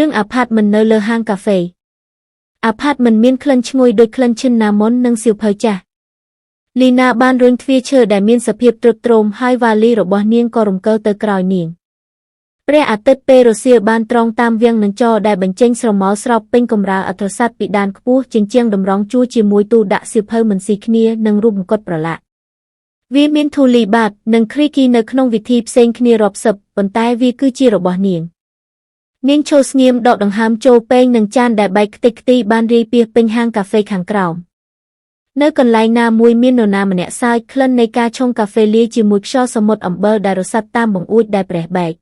រឿងអាផាតមិននៅលើហាងកាហ្វេអាផាតមិនមានក្លិនឈ្ងុយដូចក្លិន cinnamon និងសៀវភៅចាស់លីណាបានរុញទ្វារឈើដែលមានសភាពទ្រុឌទ្រោមហើយវ៉ាលីរបស់នាងក៏រំកិលទៅក្រោយនាងព្រះអាទិត្យពេលរសៀលបានត្រង់តាមវាំងនឹងចរដែលបញ្ចេញស្រមោលស្រោបពេញកម្រាលអត្រស័តពីដានខ្ពស់ជញ្ជាំងតម្រង់ជួរជាមួយទូដាក់សៀវភៅមិនស៊ីគ្នានិងរូបមកុដប្រឡាក់វាមានធូលីបាតនិងគ្រីគីនៅក្នុងវិធីផ្សេងគ្នារាប់សិបប៉ុន្តែវាគឺជារបស់នាងនាងឈរស្ងៀមដកដង្ហើមចូលពែងនិងចានដែលបែកខ្ទេចខ្ទីបានរាយពាសពេញហាងកាហ្វេខាងក្រោមនៅកន្លែងណាមួយមាននរណាម្នាក់សើចក្លិននៃការឆុងកាហ្វេលាយជាមួយខ្យល់សមុទ្រអំបិលដែលរសាត់តាមបង្អួចដែលប្រេះបែក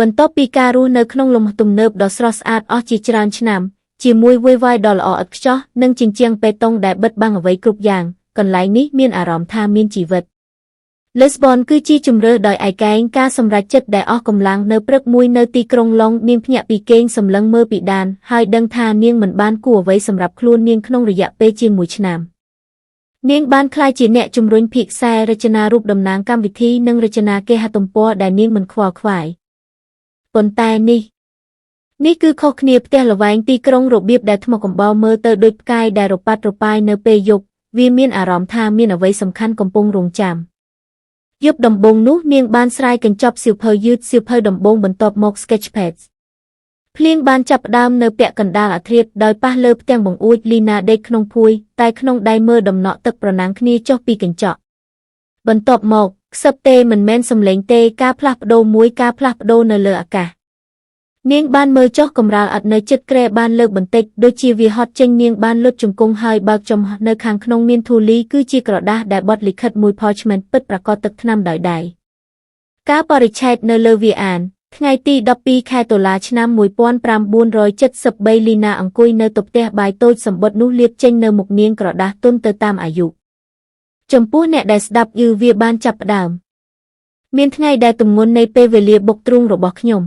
បន្ទាប់ពីការរស់នៅក្នុងលំទំនើបដ៏ស្រស់ស្អាតអស់ជាច្រើនឆ្នាំជាមួយវយវាយដ៏ល្អឥតខ្ចោះនិងជញ្ជាំងបេតុងដែលបិទបាំងអ្វីគ្រប់យ៉ាងកន្លែងនេះមានអារម្មណ៍ថាមានជីវិតលីស្បនគឺជាជំរើសដោយឯកឯងការសម្រេចចិត្តដែលអស់កម្លាំងនៅព្រឹកមួយនៅទីក្រុងឡុងនាងភ្ញាក់ពីគេងសម្លឹងមើលពីដានហើយដឹងថានាងមិនបានគួរអ្វីសម្រាប់ខ្លួននាងក្នុងរយៈពេលជាងមួយឆ្នាំនាងបានក្លាយជាអ្នកជំរុញភិកសែរចនារូបតំណាងកម្មវិធីនិងរចនាគេហទំព័រដែលនាងមិនខ្វល់ខ្វាយប៉ុន្តែនេះនេះគឺខុសគ្នាផ្ទះល្វែងទីក្រុងរបៀបដែលថ្មកំបោរមើលទៅដូចផ្កាយដែលរប៉ាត់រប៉ាយនៅពេលយប់វាមានអារម្មណ៍ថាមានអ្វីសំខាន់កំពុងរងចាំយប់ដំបូងនោះនាងបានស្រាយកញ្ចប់សៀវភៅយឺតសៀវភៅដំបូងបន្ទាប់មក Sketchpads ភ្លៀងបានចាប់ផ្ដើមនៅពាក់កណ្ដាលអាធ្រាត្រដោយប៉ះលើផ្ទាំងបង្អួចលីណាដេកក្នុងភួយតែក្នុងដៃមើលដំណក់ទឹកប្រណាំងគ្នាចុះពីកញ្ចក់បន្ទាប់មកខ្សឹបទេមិនមែនសំឡេងទេការផ្លាស់ប្ដូរមួយការផ្លាស់ប្ដូរនៅលើអាកាសនាងបានមើលចុះកម្រាលអត់នៅចិត្តក្រែបានលើកបន្តិចដូចជាវាហត់ចេញនាងបានលុតជង្គង់ហើយបើកចំនៅខាងក្នុងមានធូលីគឺជាក្រដាសដែលបត់លិខិតមួយ parchment ពិតប្រាកដទឹកថ្នាំដោយដៃការបរិច្ឆេទនៅលើវាអានថ្ងៃទី12ខែតុលាឆ្នាំ1973លីណាអង្គុយនៅតុផ្ទះបាយតូចសម្បត្តិនោះលាបចេញនៅមុខនាងក្រដាសទន់ទៅតាមអាយុចំពោះអ្នកដែលស្ដាប់យឺវាបានចាប់ផ្ដើមមានថ្ងៃដែលទម្ងន់នៃពេលវេលាបុកទ្រូងរបស់ខ្ញុំ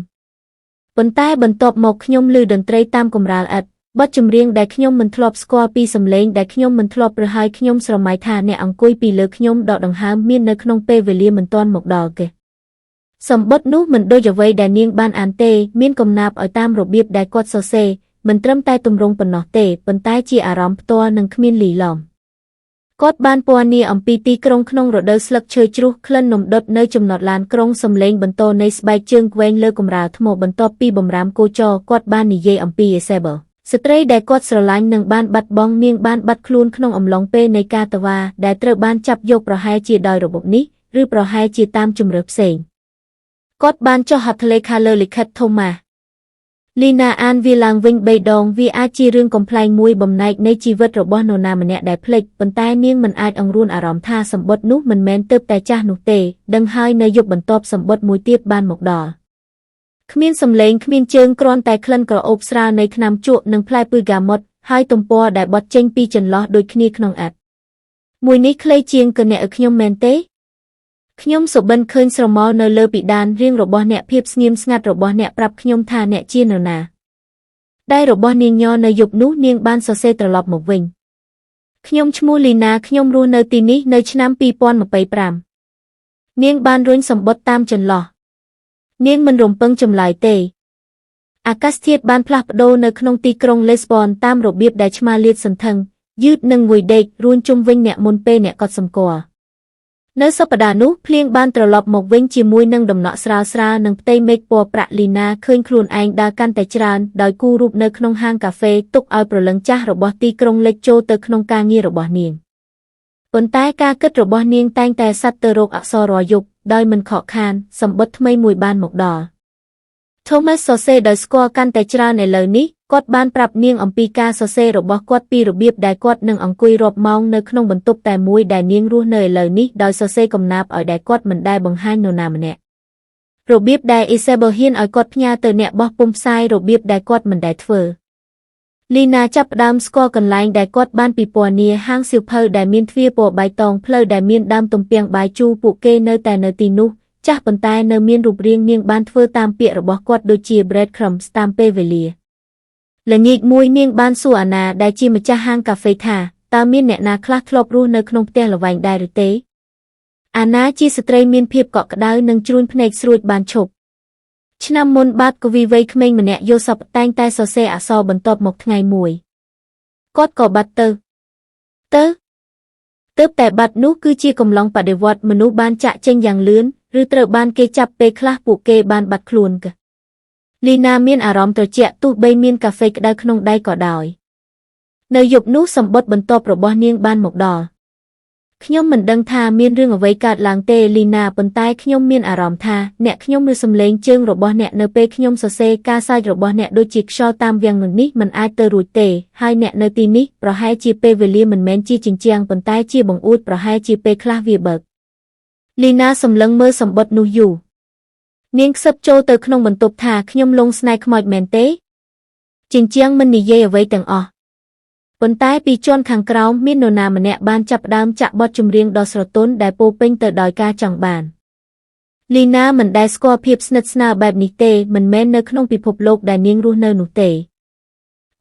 ប៉ុន្តែបន្ទាប់មកខ្ញុំឮតន្ត្រីតាមកម្រាលឥដ្ឋបទចម្រៀងដែលខ្ញុំមិនធ្លាប់ស្គាល់ពីសំឡេងដែលខ្ញុំមិនធ្លាប់ប្រហើយខ្ញុំស្រមៃថាអ្នកអង្គុយពីលើខ្ញុំដកដង្ហើមមាននៅក្នុងពេលវេលាមិនទាន់មកដល់គេសម្បត្តិនោះមិនដូចអ្វីដែលនាងបានអានទេមានកំណាព្យឲ្យតាមរបៀបដែលគាត់សរសេរមិនត្រឹមតែទម្រង់ប៉ុណ្ណោះទេប៉ុន្តែជាអារម្មណ៍ផ្ទាល់និងគ្មានលីឡំគាត់បានពណ៌នាអំពីទីក្រុងក្នុងរដូវស្លឹកឈើជ្រុះក្លិននំដុតនៅចំណតឡានក្រុងសំឡេងបន្តនៃស្បែកជើងវែងលើកម្រាលថ្មបន្ទាប់ពីបំរាមគោចរគាត់បាននិយាយអំពីអេសេបលស្ត្រីដែលគាត់ស្រឡាញ់និងបានបាត់បង់នាងបានបាត់ខ្លួនក្នុងអំឡុងពេលនៃការតវ៉ាដែលត្រូវបានចាប់យកប្រហែលជាដោយរបបនេះឬប្រហែលជាតាមជំរើសផ្សេងគាត់បានចុះហត្ថលេខាលើលិខិតថូម៉ាស់លីណាអានវាឡើងវិញ3ដងវាអាចជារឿងកំប្លែងមួយបំណែកនៃជីវិតរបស់នរណាម្នាក់ដែលភ្លេចប៉ុន្តែនាងមិនអាចអង្រួនអារម្មណ៍ថាសម្បត្តិនោះមិនមែនទើបតែចាស់នោះទេដឹងហើយនៅយប់បន្ទាប់សម្បត្តិមួយទៀតបានមកដល់គ្មានសំឡេងគ្មានជើងគ្រាន់តែក្លិនក្រអូបស្រាលនៃថ្នាំជក់និងផ្លែពឺហ្គាម៉ុតហើយទំព័រដែលបត់ចេញពីចន្លោះដូចគ្នាក្នុងអត្ថមួយនេះខ្លីជាងកអ្នកឲ្យខ្ញុំមែនទេខ្ញុំសុបិនឃើញស្រមោលនៅលើពិដានរាងរបស់អ្នកភាពស្ងៀមស្ងាត់របស់អ្នកប្រាប់ខ្ញុំថាអ្នកជានរណាដៃរបស់នាងញនៅយប់នោះនាងបានសរសេរត្រឡប់មកវិញខ្ញុំឈ្មោះលីណាខ្ញុំរស់នៅទីនេះនៅឆ្នាំ2025នាងបានរុញសម្បត្តិតាមចន្លោះនាងមិនរំពឹងចម្លើយទេអាកាសធាតុបានផ្លាស់ប្ដូរនៅក្នុងទីក្រុងលេស្បនតាមរបៀបដែលឆ្មាលាតសន្ធឹងយឺតនិងងួយដេករួនជុំវិញអ្នកមុនពេលអ្នកកត់សម្គាល់នៅសប្តាហ៍នោះភ្លៀងបានត្រឡប់មកវិញជាមួយនឹងដំណក់ស្រាលស្រាលនិងផ្ទៃមេឃពណ៌ប្រាក់លីណាឃើញខ្លួនឯងដើរកាន់តែច្រើនដោយគូរូបនៅក្នុងហាងកាហ្វេទុកឲ្យព្រលឹងចាស់របស់ទីក្រុងលេចចូលទៅក្នុងការងាររបស់នាងប៉ុន្តែការគិតរបស់នាងតែងតែសត្វទៅរកអក្សររាល់យប់ដោយមិនខកខានសម្បត្តិថ្មីមួយបានមកដល់ Thomas សរសេរដោយស្គាល់កាន់តែច្រើនឥឡូវនេះគាត់បានប្រាប់នាងអំពីការសរសេររបស់គាត់ពីរបៀបដែលគាត់នឹងអង្គុយរាប់ម៉ោងនៅក្នុងបន្ទប់តែមួយដែលនាងរស់នៅឥឡូវនេះដោយសរសេរកំណាព្យឲ្យដែលគាត់មិនដែលបង្ហាញនរណាម្នាក់របៀបដែល Isabel ហ៊ានឲ្យគាត់ផ្ញើទៅអ្នកបោះពុម្ពផ្សាយរបៀបដែលគាត់មិនដែលធ្វើលីណាចាប់ផ្ដើមស្គាល់កន្លែងដែលគាត់បានពិពណ៌នាហាងសៀវភៅដែលមានទ្វារពណ៌បៃតងផ្លូវដែលមានដើមទំពាំងបាយជូរពួកគេនៅតែនៅទីនោះចាស់ប៉ុន្តែនៅមានរូបរាងនាងបានធ្វើតាមពាក្យរបស់គាត់ដូចជា breadcrumbs តាមពេលវេលាល្ងាចមួយនាងបានសួរអាណាដែលជាម្ចាស់ហាងកាហ្វេថាតើមានអ្នកណាខ្លះធ្លាប់រស់នៅក្នុងផ្ទះល្វែងដែរឬទេអាណាជាស្ត្រីមានភាពកក់ក្ដៅនិងជ្រួញភ្នែកស្រួចបានឈប់ ឆ្នាំមុនបាទកវីវ័យក្មេងម្នាក់យល់សប្តិតែងតែសរសេរអក្សរបន្ទាប់មកថ្ងៃមួយគាត់ក៏បាត់ទៅទៅទើបតែបាត់នោះគឺជាកំឡុងបដិវត្តន៍មនុស្សបានចាក់ចេញយ៉ាងលឿនឬត្រូវបានគេចាប់ពេលខ្លះពួកគេបានបាត់ខ្លួនកលីណាមានអារម្មណ៍ត្រជាក់ទោះបីមានកាហ្វេក្តៅក្នុងដៃក៏ដោយនៅយប់នោះសម្បត្តិបន្ទាប់របស់នាងបានមកដល់ខ្ញុំមិនដឹងថាមានរឿងអ្វីកើតឡើងទេលីណាប៉ុន្តែខ្ញុំមានអារម្មណ៍ថាអ្នកខ្ញុំឬសំឡេងជើងរបស់អ្នកនៅពេលខ្ញុំសរសេរការសើចរបស់អ្នកដូចជាខ្យល់តាមវាំងននេះមិនអាចទៅរួចទេហើយអ្នកនៅទីនេះប្រហែលជាពេលវេលាមិនមែនជាជញ្ជាំងប៉ុន្តែជាបង្អួចប្រហែលជាពេលខ្លះវាបើកលីណាសម្លឹងមើលសម្បត្តិនោះយូរនាងខ្សឹបចូលទៅក្នុងបន្ទប់ថាខ្ញុំលងស្នេហ៍ខ្មោចមែនទេជញ្ជាំងមិននិយាយអ្វីទាំងអស់ប៉ុន្តែពីជាន់ខាងក្រោមមាននរណាម្នាក់បានចាប់ផ្ដើមចាក់បទចម្រៀងដ៏ស្រទន់ដែលពោពេញទៅដោយការចង់បានលីណាមិនដែលស្គាល់ភាពស្និទ្ធស្នាលបែបនេះទេមិនមែននៅក្នុងពិភពលោកដែលនាងរស់នៅនោះទេ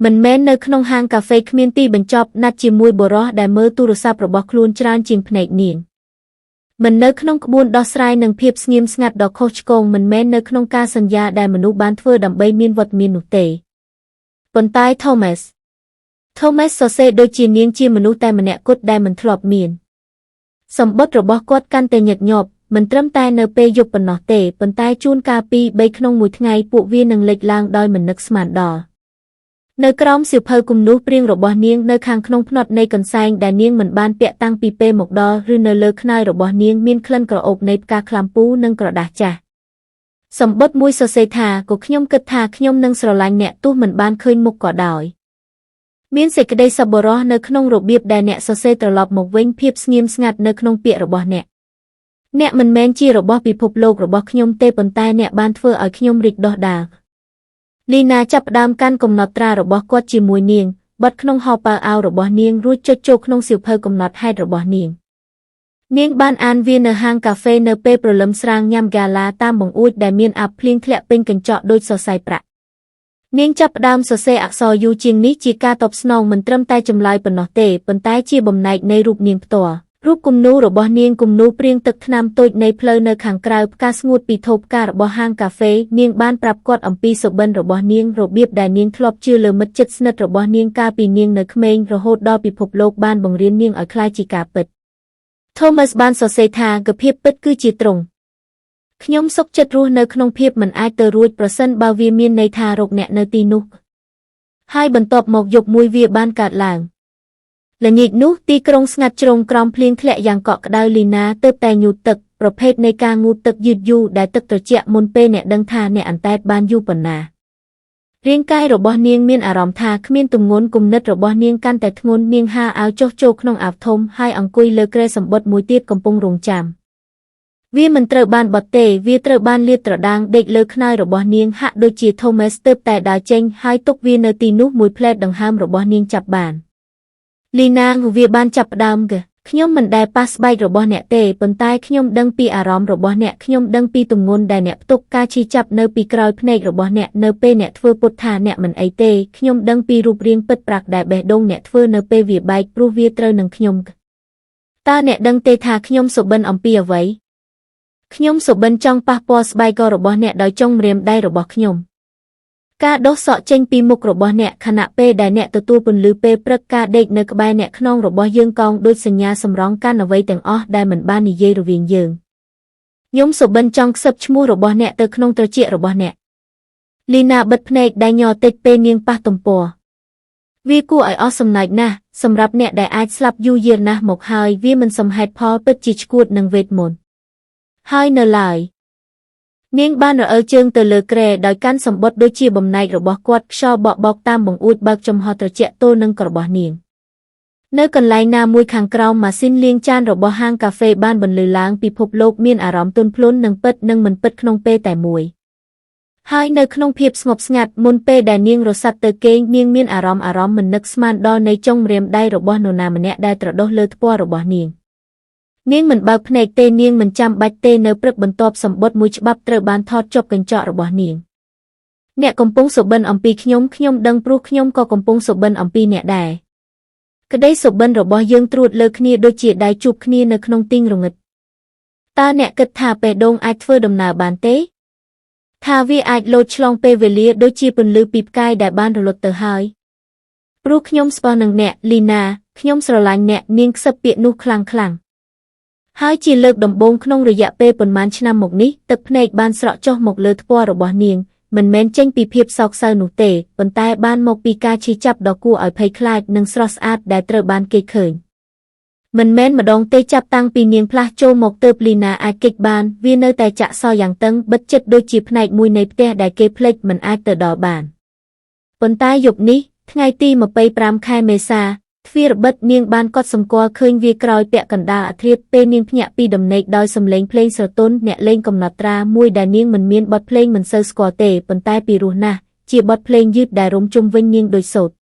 មិនមែននៅក្នុងហាងកាហ្វេគ្មានទីបញ្ចប់ណាត់ជាមួយបុរសដែលមើលទូរស័ព្ទរបស់ខ្លួនច្រើនជាងភ្នែកនាងមិននៅក្នុងក្បួនដោះស្រាយនឹងភាពស្ងៀមស្ងាត់ដ៏ខុសឆ្គងមិនមែននៅក្នុងការសន្យាដែលមនុស្សបានធ្វើដើម្បីមានវត្តមាននោះទេប៉ុន្តែ Thomas សរសេរដូចជានាងជាមនុស្សតែម្នាក់គត់ដែលមិនធ្លាប់មានសម្បត្តិរបស់គាត់កាន់តែញឹកញាប់មិនត្រឹមតែនៅពេលយប់ប៉ុណ្ណោះទេប៉ុន្តែជួនកាល2 3ក្នុងមួយថ្ងៃពួកវានឹងលេចឡើងដោយមិននឹកស្មានដល់នៅក្រោមសៀវភៅគំនូសព្រាងរបស់នាងនៅខាងក្នុងផ្នត់នៃកន្សែងដែលនាងមិនបានពាក់តាំងពីពេលមកដល់ឬនៅលើខ្នើយរបស់នាងមានក្លិនក្រអូបនៃផ្កាក្លាំពូនិងក្រដាសចាស់សម្បត្តិមួយសរសេរថាក៏ខ្ញុំគិតថាខ្ញុំនឹងស្រឡាញ់អ្នកទោះមិនបានឃើញមុខក៏ដោយមានសេចក្តីសប្បុរសនៅក្នុងរបៀបដែលអ្នកសរសេរត្រឡប់មកវិញភាពស្ងៀមស្ងាត់នៅក្នុងពាក្យរបស់អ្នកអ្នកមិនមែនជារបស់ពិភពលោករបស់ខ្ញុំទេប៉ុន្តែអ្នកបានធ្វើឲ្យខ្ញុំរីកដុះដាលលីណាចាប់ផ្ដើមកាន់កំណត់ត្រារបស់គាត់ជាមួយនាងបត់ក្នុងហោប៉ៅអាវរបស់នាងរួចចុចចូលក្នុងសៀវភៅកំណត់ហេតុរបស់នាងនាងបានអានវានៅហាងកាហ្វេនៅពេលព្រលឹមស្រាងញ៉ាំហ្គាឡាតាមបង្អួចដែលមានអាប់ភ្លៀងធ្លាក់ពេញកញ្ចក់ដូចសរសៃប្រាក់នាងចាប់ផ្ដើមសរសេរអក្សរយូរជាងនេះជាការតបស្នងមិនត្រឹមតែចម្លើយប៉ុណ្ណោះទេប៉ុន្តែជាបំណែកនៃរូបនាងផ្ទាល់រូបគំនូររបស់នាងគំនូរព្រាងទឹកថ្នាំតូចនៃផ្លូវនៅខាងក្រៅផ្កាស្ងួតពីថូផ្ការបស់ហាងកាហ្វេនាងបានប្រាប់គាត់អំពីសុបិនរបស់នាងរបៀបដែលនាងធ្លាប់ជឿលើមិត្តជិតស្និទ្ធរបស់នាងកាលពីនាងនៅក្មេងរហូតដល់ពិភពលោកបានបង្រៀននាងឲ្យក្លាយជាការពិត Thomas បានសរសេរថាកភាពពិតគឺជាទ្រង់ខ្ញុំសុខចិត្តរស់នៅក្នុងភាពមិនអាចទៅរួចប្រសិនបើវាមានន័យថារកអ្នកនៅទីនោះហើយបន្ទាប់មកយប់មួយវាបានកើតឡើងល្ងាចនោះទីក្រុងស្ងាត់ជ្រងក្រោមភ្លៀងធ្លាក់យ៉ាងកក់ក្ដៅលីណាទើបតែងូតទឹកប្រភេទនៃការងូតទឹកយឺតយូរដែលទឹកត្រជាក់មុនពេលអ្នកដឹងថាអ្នកអន្តែតបានយូរប៉ុណ្ណារាងកាយរបស់នាងមានអារម្មណ៍ថាគ្មានទម្ងន់គំនិតរបស់នាងកាន់តែធ្ងន់នាងហាអាវចុះចូលក្នុងអាវធំហើយអង្គុយលើគ្រែសម្បុតមួយទៀតកំពុងរងចាំវាមិនត្រូវបានបត់ទេវាត្រូវបានលាតត្រដាងដេកលើខ្នើយរបស់នាងហាក់ដូចជា Thomas ទើបតែដើរចេញហើយទុកវានៅទីនោះមួយផ្លែតដង្ហើមរបស់នាងចាប់បានលីណាវាបានចាប់ផ្ដើមកខ្ញុំមិនដែលប៉ះស្បែករបស់អ្នកទេប៉ុន្តែខ្ញុំដឹងពីអារម្មណ៍របស់អ្នកខ្ញុំដឹងពីទម្ងន់ដែលអ្នកផ្ទុកការឈឺចាប់នៅពីក្រោយភ្នែករបស់អ្នកនៅពេលអ្នកធ្វើពុតថាអ្នកមិនអីទេខ្ញុំដឹងពីរូបរាងពិតប្រាកដដែលបេះដូងអ្នកធ្វើនៅពេលវាបែកព្រោះវាត្រូវនឹងខ្ញុំតើអ្នកដឹងទេថាខ្ញុំសុបិនអំពីអ្វីខ្ញុំសុបិនចង់ប៉ះពាល់ស្បែករបស់អ្នកដោយចុងម្រាមដៃរបស់ខ្ញុំការដុសសក់ចេញពីមុខរបស់អ្នកខណៈពេលដែលអ្នកទទួលពន្លឺពេលព្រឹកការដេកនៅក្បែរអ្នកខ្នងរបស់យើងកោងដូចសញ្ញាសម្រងកាន់អ្វីទាំងអស់ដែលមិនបាននិយាយរវាងយើងខ្ញុំសុបិនចង់ខ្សឹបឈ្មោះរបស់អ្នកទៅក្នុងត្រចៀករបស់អ្នកលីណាបិទភ្នែកដែលញ័រតិចពេលនាងប៉ះទំព័រវាគួរឲ្យអស់សំណើចណាស់សម្រាប់អ្នកដែលអាចស្លាប់យូរយារណាស់មកហើយវាមិនសមហេតុផលពិតជាឈួតនឹងវេទមន្តហើយនៅឡើយនាងបានរអិលជើងទៅលើគ្រែដោយកាន់សម្បុតដូចជាបំណែករបស់គាត់ខ្យល់បក់បោកតាមបង្អួចបើកចំហត្រជាក់ទល់នឹងរបស់នាងនៅកន្លែងណាមួយខាងក្រោមម៉ាស៊ីនលាងចានរបស់ហាងកាហ្វេបានបន្លឺឡើងពិភពលោកមានអារម្មណ៍ទន់ភ្លន់និងពិតនិងមិនពិតក្នុងពេលតែមួយហើយនៅក្នុងភាពស្ងប់ស្ងាត់មុនពេលដែលនាងរសាត់ទៅគេងនាងមានអារម្មណ៍មិននឹកស្មានដល់នៃចុងម្រាមដៃរបស់នរណាម្នាក់ដែលត្រដុសលើថ្ពាល់របស់នាងនាងមិនបើកភ្នែកទេនាងមិនចាំបាច់ទេនៅព្រឹកបន្ទាប់សម្បុតមួយច្បាប់ត្រូវបានថតជាប់កញ្ចក់របស់នាងអ្នកកំពុងសុបិនអំពីខ្ញុំខ្ញុំដឹងព្រោះខ្ញុំក៏កំពុងសុបិនអំពីអ្នកដែរក្តីសុបិនរបស់យើងត្រួតលើគ្នាដូចជាដៃជួបគ្នានៅក្នុងទីងរងឹតតើអ្នកគិតថាបេះដូងអាចធ្វើដំណើរបានទេ ថាវាអាចលោតឆ្លងពេលវេលាដូចជាពន្លឺពីផ្កាយដែលបានរលត់ទៅហើយព្រោះខ្ញុំស្គាល់នឹងអ្នកលីណាខ្ញុំស្រឡាញ់អ្នកនាងខ្សឹបពាក្យនោះខ្លាំងខ្លាំងហើយជាលើកដំបូងក្នុងរយៈពេលប៉ុន្មានឆ្នាំមកនេះទឹកភ្នែកបានស្រក់ចុះមកលើថ្ពាល់របស់នាងមិនមែនចេញពីភាពសោកសៅនោះទេប៉ុន្តែបានមកពីការឈឺចាប់ដ៏គួរឲ្យភ័យខ្លាចនិងស្រស់ស្អាតដែលត្រូវបានគេឃើញមិនមែនម្ដងទេចាប់តាំងពីនាងផ្លាស់ចូលមកទើបលីណាអាចគេចបានវានៅតែចាក់សោយ៉ាងតឹងបិទចិត្តដូចជាផ្នែកមួយនៃផ្ទះដែលគេភ្លេចមិនអាចទៅដល់បានប៉ុន្តែយប់នេះថ្ងៃទី25ខែមេសាទ្វារបិទនាងបានកត់សម្គាល់ឃើញវាក្រោយពាក់កណ្ដាលអធ្រាត្រពេលនាងភ្ញាក់ពីដំណេកដោយសំឡេងភ្លេងស្រទន់អ្នកលេងកំណត់ត្រាមួយដែលនាងមិនមានបទភ្លេងមិនសូវស្គាល់ទេប៉ុន្តែពីរោះណាស់ជាបទភ្លេងយឺតដែលរំជុំវិញនាងដូចសូត្រ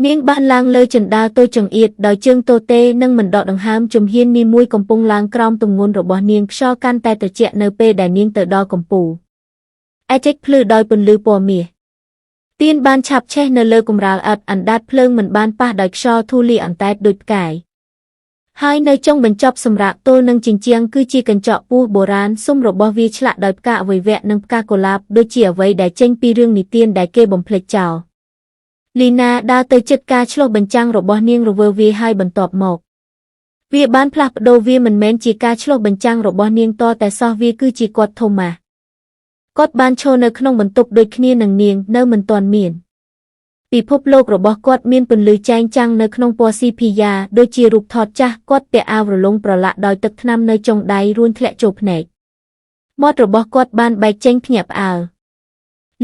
នាងបានឡើងលើជណ្ដើរតូចចង្អៀតដោយជើងទទេនិងមិនដកដង្ហើមជំហាននីមួយកំពុងឡើងក្រោមទម្ងន់របស់នាងខ្យល់កាន់តែត្រជាក់នៅពេលដែលនាងទៅដល់កំពូលអាចិចភ្លឺដោយពន្លឺពណ៌មាសទៀនបានឆាបឆេះនៅលើកម្រាលឥដ្ឋអណ្ដាតភ្លើងមិនបានប៉ះដោយខ្យល់ធូលីអណ្តែតដូចផ្កាយហើយនៅចុងបញ្ចប់សម្រាប់ទល់នឹងជញ្ជាំងគឺជាកញ្ចក់ពោះបុរាណស៊ុមរបស់វាឆ្លាក់ដោយផ្កាអវយវៈនិងផ្កាកុលាបដូចជាអ្វីដែលចេញពីរឿងនិទានដែលគេបំភ្លេចចោលលីណាដើរទៅជិតការឆ្លុះបញ្ចាំងរបស់នាងរវើវាហើយបន្ទាប់មកវាបានផ្លាស់ប្ដូរវាមិនមែនជាការឆ្លុះបញ្ចាំងរបស់នាងតតែសោះវាគឺជាគាត់ថូម៉ាស់គាត់បានឈរនៅក្នុងបន្ទប់ដូចគ្នានឹងនាងនៅមិនទាន់មានពិភពលោករបស់គាត់មានពន្លឺចែងចាំងនៅក្នុងពណ៌ស៊ីភីយ៉ាដូចជារូបថតចាស់គាត់ពាក់អាវរលងប្រឡាក់ដោយទឹកថ្នាំនៅចុងដៃរួញធ្លាក់ចូលភ្នែកមាត់របស់គាត់បានបែកចេញភ្ញាក់ផ្អើល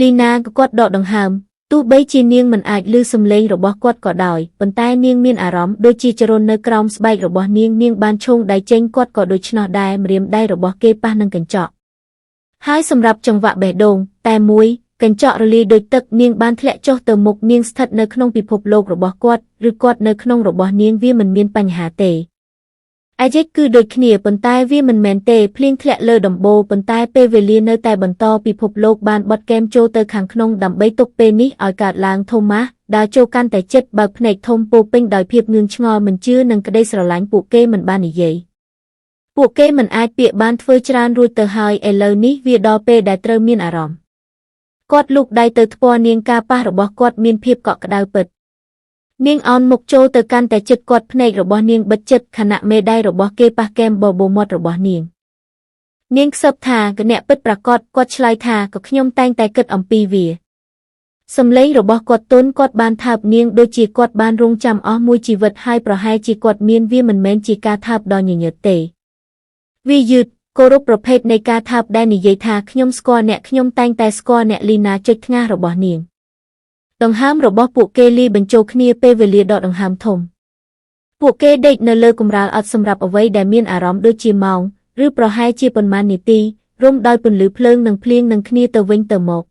លីណាគាត់ដកដង្ហើមទោះបីជានាងមិនអាចឮសំឡេងរបស់គាត់ក៏ដោយប៉ុន្តែនាងមានអារម្មណ៍ដូចជាចរន្តនៅក្រោមស្បែករបស់នាងនាងបានឈោងដៃចេញគាត់ក៏ដូច្នោះដែរម្រាមដៃរបស់គេប៉ះនឹងកញ្ចក់ហើយសម្រាប់ចង្វាក់បេះដូងតែមួយកញ្ចក់រលាយដូចទឹកនាងបានធ្លាក់ចុះទៅមុខនាងស្ថិតនៅក្នុងពិភពលោករបស់គាត់ឬគាត់នៅក្នុងរបស់នាងវាមិនមានបញ្ហាទេអាយិចគឺដូចគ្នាប៉ុន្តែវាមិនមែនទេភ្លៀងធ្លាក់លើដំបូលប៉ុន្តែពេលវេលានៅតែបន្តពិភពលោកបានបត់គែមចូលទៅខាងក្នុងដើម្បីទុកពេលនេះឲ្យកើតឡើងថូម៉ាស់ដើរចូលកាន់តែជិតបើកភ្នែកធំពោពេញដោយភាពងឿងឆ្ងល់មិនជឿនឹងក្តីស្រឡាញ់ពួកគេមិនបាននិយាយពួកគេមិនអាចពាក្យបានធ្វើច្រើនរួចទៅហើយឥឡូវនេះវាដល់ពេលដែលត្រូវមានអារម្មណ៍គាត់លូកដៃទៅថ្ពាល់នាងការប៉ះរបស់គាត់មានភាពកក់ក្ដៅពិតនាងអោនមុខចូលទៅកាន់តែជិតគាត់ភ្នែករបស់នាងបិទជិតខណៈមេដៃរបស់គេប៉ះគែមបបោមាត់របស់នាងនាងខ្សឹបថាគណៈពិតប្រាកដគាត់ឆ្លើយថាក៏ខ្ញុំតែងតែគិតអំពីវាសំឡេងរបស់គាត់ទន់គាត់បានថើបនាងដូចជាគាត់បានរងចាំអស់មួយជីវិតហើយប្រហែលជាគាត់មានវាមិនមែនជាការថើបដ៏ញញើតទេវាយឺតគោរពប្រភេទនៃការថើបដែលនិយាយថាខ្ញុំស្គាល់អ្នកខ្ញុំតែងតែស្គាល់អ្នកលីណាចុចថ្ងាសរបស់នាងដង្ហើមរបស់ពួកគេលាយបញ្ចូលគ្នាពេលវេលាដកដង្ហើមធំពួកគេដេកនៅលើកម្រាលអត់សម្រាប់អ្វីដែលមានអារម្មណ៍ដូចជាម៉ោងឬប្រហែលជាប៉ុន្មាននាទីរុំដោយពន្លឺភ្លើងនិងភ្លៀងនឹងគ្នាទៅវិញទៅមក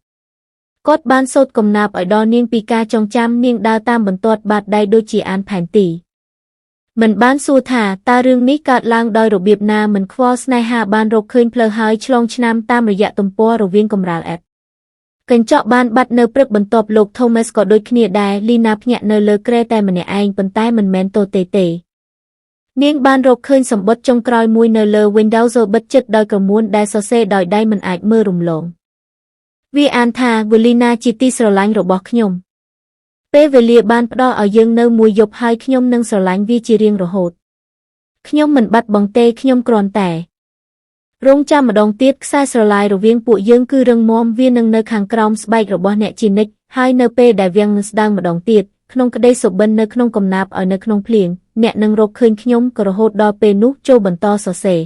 គាត់បានសូត្រកំណាព្យឲ្យដល់នាងពីការចងចាំនាងដើរតាមបន្ទាត់បាតដៃដូចជាអានផែនទីមិនបានសួរថាតើរឿងនេះកើតឡើងដោយរបៀបណាមិនខ្វល់ស្នេហាបានរកឃើញផ្លូវហើយឆ្លងឆ្នាំតាមរយៈទំព័ររវាងកម្រាលអែបកញ្ចក់បានបាត់នៅព្រឹកបន្ទាប់លោកថូម៉ាស់ក៏ដូចគ្នាដែរលីណាភ្ញាក់នៅលើគ្រែតែម្នាក់ឯងប៉ុន្តែមិនមែនទទេទេនាងបានរកឃើញសម្បត្តិចុងក្រោយមួយនៅលើ Windows បិទជិតដោយក្រមួនដែលសរសេរដោយដៃមិនអាចមើលរំលងវាអានថាវូលីណាជាទីស្រឡាញ់របស់ខ្ញុំពេលវេលាបានផ្ដល់ឲ្យយើងនៅមួយយប់ហើយខ្ញុំនឹងស្រឡាញ់វាជារៀងរហូតខ្ញុំមិនបាត់បង់ទេខ្ញុំគ្រាន់តែរងចាំម្ដងទៀតខ្សែស្រឡាយរវាងពួកយើងគឺរឹងមាំវានឹងនៅខាងក្រោមស្បែករបស់អ្នកជានិច្ចហើយនៅពេលដែលវាំងនឹងស្ដាងម្ដងទៀតក្នុងក្តីសុបិននៅក្នុងកំណាព្យឲ្យនៅក្នុងភ្លៀងអ្នកនឹងរកឃើញខ្ញុំក៏រហូតដល់ពេលនោះចូលបន្តសរសេរ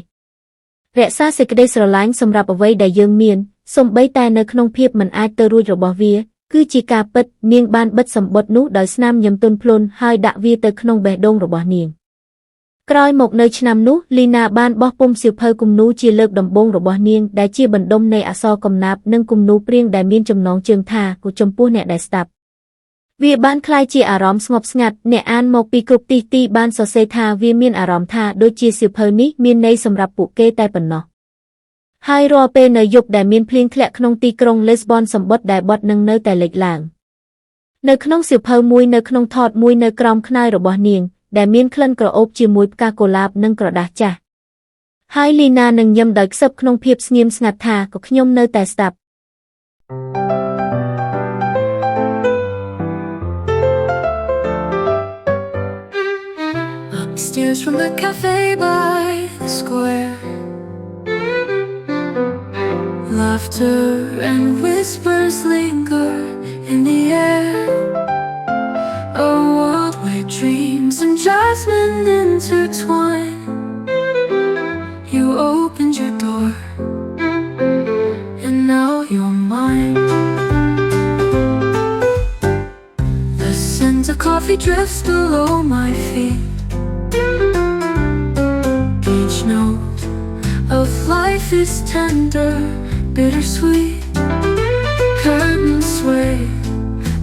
រក្សាសេចក្តីស្រឡាញ់សម្រាប់អ្វីដែលយើងមានសូម្បីតែនៅក្នុងភាពមិនអាចទៅរួចរបស់វាគឺជាការពិតនាងបានបិទសម្បត្តិនោះដោយស្នាមញឹមទន់ភ្លន់ហើយដាក់វាទៅក្នុងបេះដូងរបស់នាងក្រោយមកនៅឆ្នាំនោះលីណាបានបោះពុម្ពសៀវភៅគំនូរជាលើកដំបូងរបស់នាងដែលជាបណ្ដុំនៃអក្សរកំណាព្យនិងគំនូរព្រាងដែលមានចំណងជើងថាគចំពោះអ្នកដែលស្ដាប់វាបានក្លាយជាអារម្មណ៍ស្ងប់ស្ងាត់អ្នកអានមកពីគ្រប់ទិសទីបានសរសេរថាវាមានអារម្មណ៍ថាដូចជាសៀវភៅនេះមានន័យសម្រាប់ពួកគេតែប៉ុណ្ណោះហើយរាល់ពេលនៅយប់ដែលមានភ្លៀងធ្លាក់ក្នុងទីក្រុងលីស្បនសម្បត្តិដែលបត់នឹងនៅតែលេចឡើងនៅក្នុងសៀវភៅមួយនៅក្នុងថតមួយនៅក្រោមខ្នើយរបស់នាងដែលមានក្លិនក្រអូបជាមួយផ្កាកុលាបនិងក្រដាសចាស់ហើយលីណានឹងញឹមដោយខ្សឹបក្នុងភាពស្ងៀមស្ងាត់ថាក៏ខ្ញុំនៅតែស្ដាប់ Upstairs from the cafe by the square, laughter and whispers linger in the air. A world where dreams and jasmine intertwine. You opened your door, and now you're mine. The scent of coffee drifts below my feet. Each note of life is tender, bittersweet. Curtains sway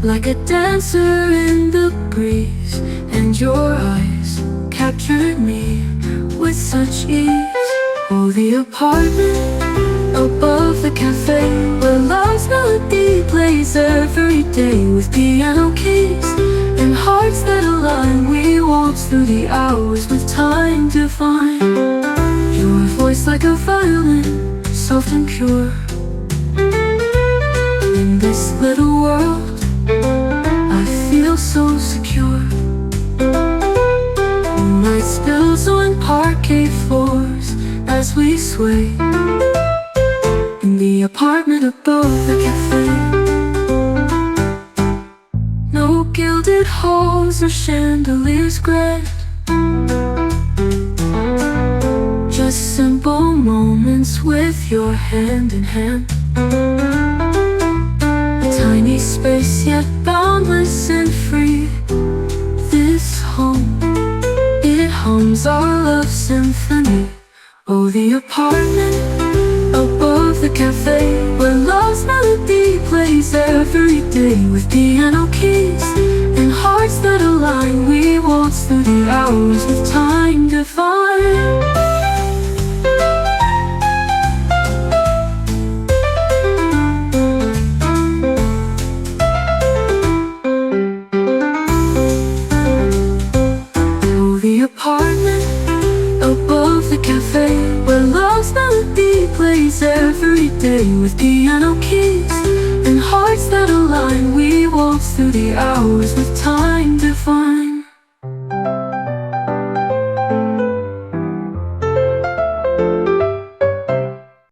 like a dancer in the breeze, and your eyes captured me with such ease. Oh, the apartment above the cafe where love's melody plays every day with piano keys and hearts that align. We waltz through the hours with time divine. Your voice like a violin, soft and pure. In this little world, I feel so secure. Moonlight spills on parquet floors as we sway in the apartment above the cafe. No gilded halls or chandeliers grand, just simple moments with your hand in hand. A tiny space yet boundless and free. This home, it hums our love symphony. Oh, the apartment above the cafe where love's melody plays every day with piano keys and hearts that align. We waltz through the hours with time divine. Oh, the apartment above the cafe where love's melody plays every day with piano keys and hearts that align. We waltz through the hours with time divine.